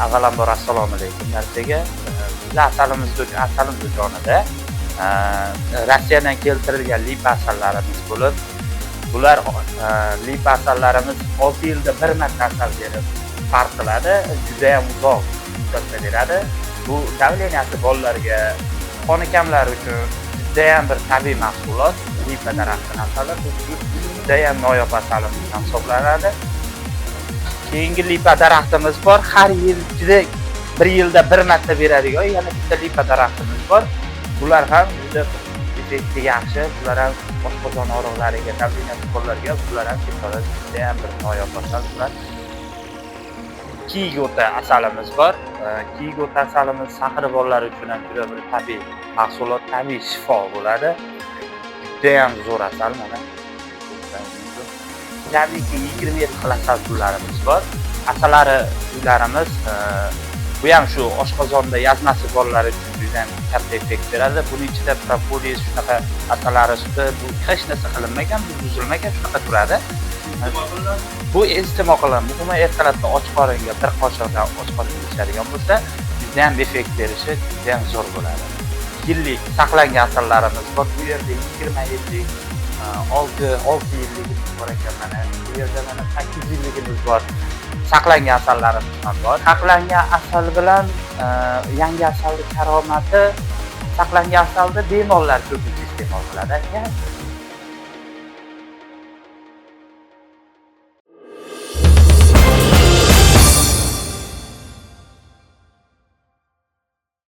Avvalambor assalomu alaykum barchaga. Bizlar asalimiz asalim do'konida Rossiyadan keltirilgan lipa asallarimiz bo'lib, bular lipa asallarimiz 6 yilda bir marta asal berib farq qiladi, juda ham uzoq muddatda beradi. Bu давления si bolalarga, qoni kamlar uchun judayam bir tabiiy mahsulot. Lipa daraxtini asali bu judayam noyob asalimiz hisoblanadi. Keyingi lipa daraxtimiz bor. Har yilgida bir yilda bir marta beradigan yana bitta lipa daraxtimiz bor. Bular ham juda effekti yaxshi. Bular ham oshqozon og'riqlariga, давления si bolalarga bular ham ketadi. Judayam bir noyob asal bular. Kiyik o'ti asalimiz bor. Kiyik o'ti asalimiz sahri bolalar uchun ham juda bir tabiiy mahsulot, tabiiy shifo bo'ladi. Judayam zo'r asal mana. Jamiki 27 xil asal turlarimiz bor. Asalari uylarimiz, bu ham shu oshqozonda yazmasi bolalar uchun juda ham katta effekt beradi. Buni ichida propolis, shunaqa asalari suti, bu hech narsa qilinmagan, bu buzilmagan, shunaqa turadi. Bu iste'mol qilinadi. Muhimi, ertalabda och qoringa bir qoshiqdan och qoringa ichadigan bo'lsa, juda ham effekt berishi juda ham zo'r bo'ladi. Yillik saqlangan asallarimiz bor. Bu yerda 20 yillik, 6 yilligimiz bor ekan mana. Bu yerda mana 8 yilligimiz bor. Saqlangan asallarimiz ham bor. Saqlangan asal bilan yangi asalni karomati, saqlangan asalni bemorlar ko'pincha iste'mol qiladi aka.